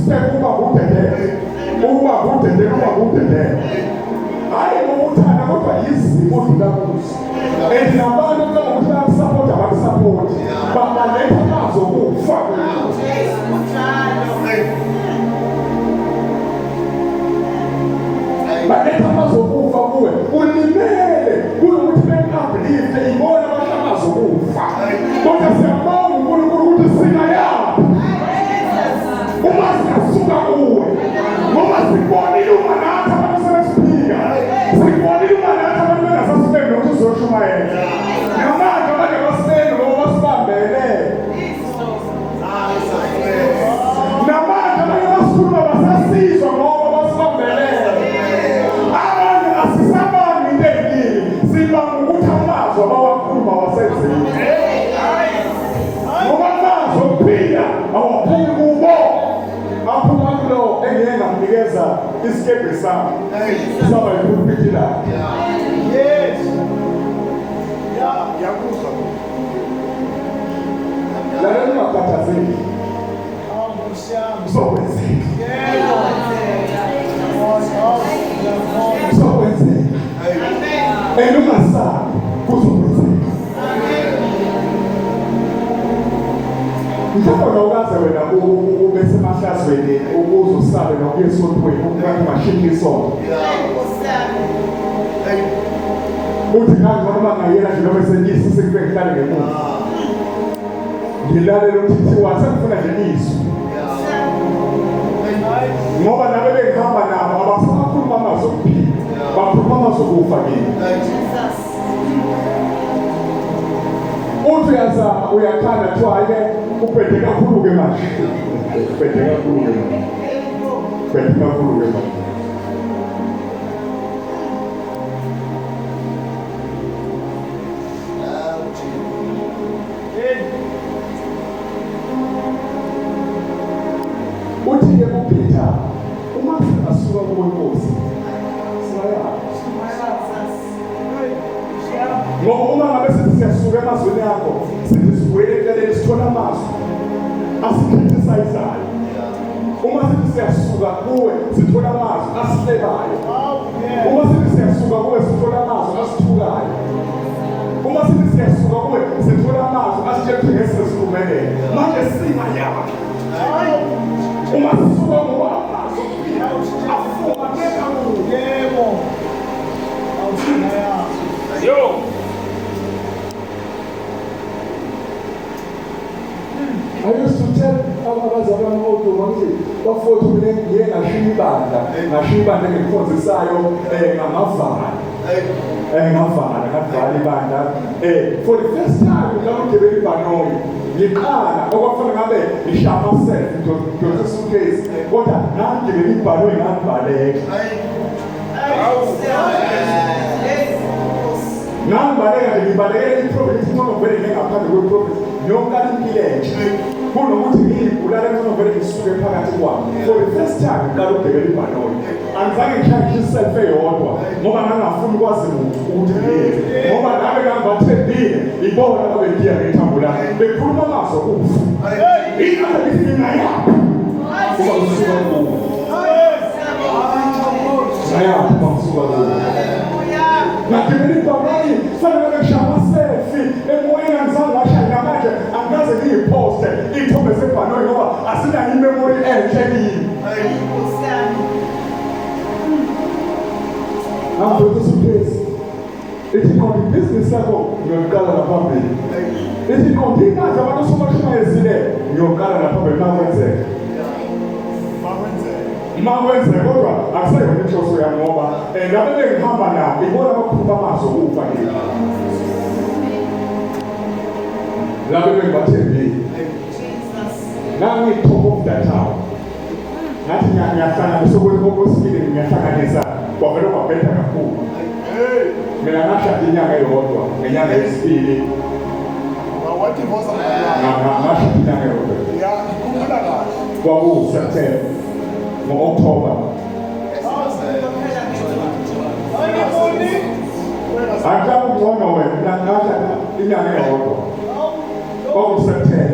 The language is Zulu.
step uba kudedele, uba kudedele, uba kudedele. Hhayi ngokuthanda kodwa yizimo odlula kuzo. And nabantu xa ngokuthi bayakusapota abakusapoti, baletha amazwi okufa. Baletha amazwi okufa kuwe, ulimele kunokuthi beku-uplifte, ibona abasho amazwi okufa. Kodwa siyabonga uNkulunkulu ukuthi singayaphi uma singasuka kuwe, ngoba sikubonile uma nathi abantu sebesiphika, sikubonile uma nathi abantu bengasasibeki nokuthi uzoshumayela. Namanje abanye abasibeki ngoba basibambele. Namanje abanye basikhuluma basasizwa ngoba basibambelele. Abanye asisabangi into eyiningi, sibanga ukuthi amazwi abawakhuluma awasenzeki. Ngoba amazwi okuphila awaphumi kubo, aphuma kulo engiye ngamnikeza isikebhe sami saba yipulpiti lakhe. Yes. Yeah, ngiyakuzwa. Lalela ungakhathazeki, Hawu Nkosi yami. kuzokwenzeka, Yebo. Hawu, ngiyakholwa. kuzokwenzeka. And ungasabi, kuzokwenzeka. Mhlawumbe awukaze wena ube semahlazweni ukuze usabe nokuya esontweni ukungathi ungashintsha isonto. Uthi ngangcono uma ngayela nje noma esenyisa sekufike ngihlale ngemuva. Ngilalele ukuthi kuthiwa sengifuna nje izwi. Ngoba nabe bengihamba nabo abasakhuluma amazwi okuphila, bakhuluma amazwi okufa kimi. Uthi uyazama uyakhanda kuthiwa hhayi-ke ubhede kakhulu-ke manje. Ubhede kakhulu-ke manje. Ubhede kakhulu-ke manje. Uthi-ke uPeter, uma singasuka kuwe Nkosi, singayaphi? Ngoba uma ngabe sithi siyasuka emazwini akho, sithi sibuyele eceleni sithola amazwi asikriticizayo. Uma sithi siyasuka kuwe, sithola amazwi asihlebayo. Uma sithi siyasuka kuwe, sithola amazwi asithukayo. Uma sithi siyasuka kuwe, sithola amazwi asitshela ukuthi ngeke siphumelele. Manje singayaphi? Uma sisuka ngoba amazwi okuphila afumaneka kuwe. Yebo. Awusingayaphi. Yo. I used to tell abazalwane oduma ukuthi bafowethu mina ngiye ngashiya ibandla, ngashiya ibandla engilikhonzisayo ngamavala. Ngavala, ngavala ibandla. For the first time ngicela ukugibela ibhanoyi. Ngiqala okwakufanele ngabe ngishaya ama-selfie ngidonsa isuitcase kodwa ngagibela ibhanoyi ngangibaleka. Ngangibaleka nje ngibalekela i-province ngcono vele ngiye ngaphandle kwe-province ngiyoqala impilo entsha kunokuthi ngiyibulale ngcono vele ngisuke phakathi kwami. For the first time ngiqala ukugibela ibhanoyi. Angizange ngishaye ngisho iselfie eyodwa ngoba ngangingafuni kwazi muntu ukuthi ngiyephi. Ngoba ngabe ngangibathembile ibona ababegiya ngethambo lami bekhuluma amazwi okufa. Ingakho ngithi ngingayaphi uma ngisuka kuwo. Ngayaphi uma ngisuka kuwo. Ngagibela ibhanoyi fanele ngishaya amaselfie emoyeni angizange ngashaya namanje angikaze ngiyiphoste iy'thombe zebhanoyi ngoba asinayo imemori enhle kimi. Ngangidonsa isuitcase. Ithi qonda ibhizinisi lakho ngiyoliqala ngaphambili. Ithi qonda ibandla abantu osubashumayezile ngiyoqala ngaphambili uma kwenzeka. Uma kwenzeka kodwa akuseyona inhloso yami ngoba laba ebengihamba nabo ibona abakhuluma amazwi okufa kimi. Laba ebengibathembile. Ngangiyi-top of the town. Ngathi ngiyahlanganisa okwesibili ngiyahlanganisa kwavele kwabheda kakhulu. Mina ngashada inyanga eyodwa ngenyanga yesibili ngashada inyanga eyodwa. Kwakuwu-September ngo-October. Angikabe ungcono wena, mina ngashada inyanga eyodwa. Kwakuwu-September.